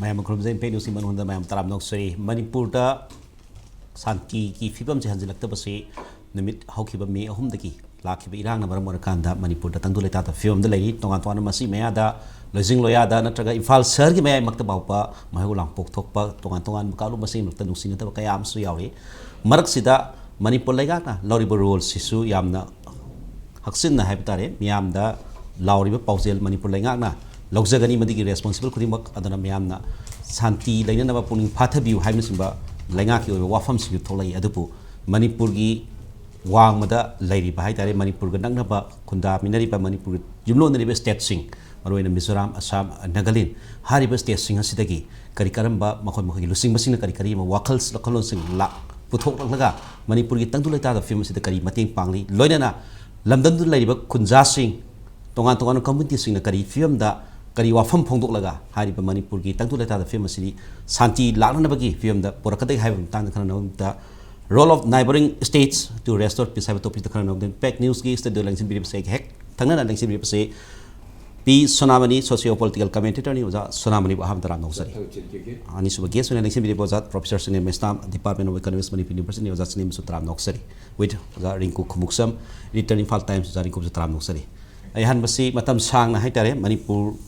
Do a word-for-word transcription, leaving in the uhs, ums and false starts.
ꯃꯌꯥꯝ ꯈꯨꯔꯨꯝꯖꯩ꯫ ꯏꯝꯄꯦꯛ ꯅ꯭ꯌꯨꯁꯀꯤ ꯃꯅꯨꯡꯗ ꯃꯌꯥꯝ ꯇꯔꯥꯝꯅ ꯑꯣꯛꯆꯔꯤ꯫ ꯃꯅꯤꯄꯨꯔꯗ ꯁꯥꯟꯇꯤꯒꯤ ꯐꯤꯕꯝꯁꯦ ꯍꯟꯖꯤꯜꯂꯛꯇꯕꯁꯤ ꯅꯨꯃꯤꯠ ꯍꯧꯈꯤꯕ ꯃꯦ ꯑꯍꯨꯝꯗꯒꯤ ꯂꯥꯛꯈꯤꯕ ꯏꯔꯥꯡꯅ ꯃꯔꯝ ꯑꯣꯏꯔꯀꯥꯟꯗ ꯃꯅꯤꯄꯨꯔꯗ ꯇꯪꯗꯨ ꯂꯩꯇꯥꯗꯕ ꯐꯤꯕꯝꯗ ꯂꯩꯔꯤ꯫ ꯇꯣꯉꯥꯟ ꯇꯣꯉꯥꯟꯕ ꯃꯁꯤ ꯃꯌꯥꯗ, ꯂꯣꯏꯖꯤꯡ ꯂꯣꯌꯥꯗ ꯅꯠꯇ꯭ꯔꯒ ꯏꯝꯐꯥꯜ ꯁꯍꯔꯒꯤ ꯃꯌꯥꯏꯃꯛꯇ ꯐꯥꯎꯕ ꯃꯩꯍꯧ ꯂꯥꯡꯄꯣꯛ ꯊꯣꯛꯄ, ꯇꯣꯉꯥꯟ ꯇꯣꯉꯥꯟꯕ ꯀꯥꯡꯂꯨꯞ ꯃꯁꯦꯟꯒꯤ ꯃꯔꯛꯇ ꯅꯨꯡꯁꯤꯅꯗꯕ ꯀꯌꯥ ꯑꯃꯁꯨ ꯌꯥꯎꯔꯤ꯫ ꯃꯔꯛꯁꯤꯗ ꯃꯅꯤꯄꯨꯔ ꯂꯩꯉꯥꯛꯅ ꯂꯧꯔꯤꯕ ꯔꯣꯜꯁꯤꯁꯨ ꯌꯥꯝꯅ ꯍꯛꯆꯤꯟꯅ ꯍꯥꯏꯕ ꯇꯥꯔꯦ, ꯃꯤꯌꯥꯝꯗ ꯂꯥꯎꯔꯤꯕ ꯄꯥꯎꯖꯦꯜ ꯃꯅꯤꯄꯨꯔ ꯂꯩꯉꯥꯛꯅ ꯂꯧꯖꯒꯅꯤ, ꯃꯗꯨꯒꯤ ꯔꯦꯁꯄꯣꯟꯁꯤꯕꯜ ꯈꯨꯗꯤꯡꯃꯛ꯫ ꯑꯗꯨꯅ ꯃꯤꯌꯥꯝꯅ ꯁꯥꯟꯇꯤ ꯂꯩꯅꯅꯕ ꯄꯨꯛꯅꯤꯡ ꯐꯥꯊꯕꯤꯌꯨ ꯍꯥꯏꯕꯅꯆꯤꯡꯕ ꯂꯩꯉꯥꯛꯀꯤ ꯑꯣꯏꯕ ꯋꯥꯐꯝꯁꯤꯡꯁꯨ ꯊꯣꯛꯂꯛꯏ꯫ ꯑꯗꯨꯕꯨ ꯃꯅꯤꯄꯨꯔꯒꯤ ꯋꯥꯡꯃꯗ ꯂꯩꯔꯤꯕ ꯍꯥꯏ ꯇꯥꯔꯦ, ꯃꯅꯤꯄꯨꯔꯒ ꯅꯛꯅꯕ ꯈꯨꯟꯗꯥꯃꯤꯟꯅꯔꯤꯕ, ꯃꯅꯤꯄꯨꯔꯒ ꯌꯨꯝꯂꯣꯟꯅꯔꯤꯕ ꯁ꯭ꯇꯦꯠꯁꯤꯡ, ꯃꯔꯨꯑꯣꯏꯅ ꯃꯤꯖꯣꯔꯥꯝ, ꯑꯁꯥꯝ, ꯅꯥꯒꯥꯂꯦꯟ ꯍꯥꯏꯔꯤꯕ ꯁ꯭ꯇꯦꯠꯁꯤꯡ ꯑꯁꯤꯗꯒꯤ ꯀꯔꯤ ꯀꯔꯝꯕ ꯃꯈꯣꯏ ꯃꯈꯣꯏꯒꯤ ꯂꯨꯆꯤꯡꯕꯁꯤꯡꯅ ꯀꯔꯤ ꯀꯔꯤ ꯋꯥꯈꯜ ꯋꯥꯈꯜꯂꯣꯟꯁꯤꯡ ꯂꯥꯛ ꯄꯨꯊꯣꯛꯂꯛꯂꯒ ꯃꯅꯤꯄꯨꯔꯒꯤ ꯇꯪꯗꯨ ꯂꯩꯇꯥꯗꯕ ꯐꯤꯕꯝ ꯑꯁꯤꯗ ꯀꯔꯤ ꯃꯇꯦꯡ ꯄꯥꯡꯂꯤ, ꯂꯣꯏꯅꯅ ꯂꯝꯗꯝꯗꯨꯗ ꯂꯩꯔꯤꯕ ꯈꯨꯟꯖꯥꯁꯤꯡ, ꯇꯣꯉꯥꯟ ꯇꯣꯉꯥꯟꯕ ꯀꯝꯃ꯭ꯌꯨꯅꯤꯇꯤꯁꯤꯡꯅ ꯀꯔꯤ ꯐꯤꯕꯝꯗ ꯀꯔꯤ ꯋꯥꯐꯝ ꯐꯣꯡꯗꯣꯛꯂꯒ ꯍꯥꯏꯔꯤꯕ ꯃꯅꯤꯄꯨꯔꯒꯤ ꯇꯪꯗꯨ ꯂꯩꯇꯥꯗꯕ ꯐꯤꯕꯝ ꯑꯁꯤꯗꯤ ꯁꯥꯟꯇꯤ ꯂꯥꯛꯅꯅꯕꯒꯤ ꯐꯤꯕꯝꯗ ꯄꯨꯔꯛꯀꯗꯒꯦ ꯍꯥꯏꯕ ꯃꯇꯥꯡꯗ ꯈꯟꯅꯅꯕ, Role of Neighbouring States to Restore Peace ꯍꯥꯏꯕ ꯇꯣꯄꯤꯛꯇ ꯈꯟꯅꯅꯕ ꯏꯝꯄꯦꯛ ꯅ꯭ꯌꯨꯁꯀꯤ ꯁ꯭ꯇꯨꯗꯤꯑꯣ ꯂꯦꯡꯁꯤꯟꯕꯤꯔꯤꯕꯁꯦ ꯑꯩꯒꯤ ꯍꯦꯛ ꯊꯪꯅꯅ ꯂꯦꯡꯁꯤꯟꯕꯤꯔꯤꯕꯁꯦ ꯄꯤ ꯁꯣꯅꯥꯃꯅꯤ, ꯁꯣꯁꯤꯌꯣ ꯄꯣꯂꯤꯇꯤꯀꯦꯜ ꯀꯃꯦꯟꯇꯦꯇꯔꯅꯤ꯫ ꯑꯣꯖꯥ ꯁꯣꯅꯥꯃꯅꯤꯕꯨ ꯑꯍꯥꯟꯕꯗ ꯇꯔꯥꯝꯅ ꯑꯣꯛꯆꯔꯤ꯫ ꯑꯅꯤꯁꯨꯕ ꯒꯦꯁ ꯑꯣꯏꯅ ꯂꯦꯡꯁꯤꯟꯕꯤꯔꯤꯕ ꯑꯣꯖꯥ professor Sanem Meshnam, department of economics, Manipur university, ꯑꯣꯖꯥ ꯁꯅꯦꯝꯕꯨꯁꯨ ꯇꯔꯥꯝꯅ ꯑꯣꯛꯆꯔꯤ꯫ With ꯑꯣꯖꯥ ꯔꯤꯡꯀꯨ ꯈꯨꯃꯨꯛꯁꯝ, ꯏꯗꯤꯇꯔ ꯏꯝꯐꯥꯜ ꯇꯥꯏꯝꯁ, ꯑꯣꯖꯥ ꯔꯤꯡꯀꯨꯕꯨꯁꯨ ꯇꯔꯥꯝꯅ ꯑꯣꯛꯆꯔꯤ꯫ ꯑꯩ ꯑꯍꯥꯟꯕꯁꯤ ꯃꯇꯝ ꯁꯥꯡꯅ ꯍꯥꯏꯇꯥꯔꯦ ꯃꯅꯤꯄꯨꯔ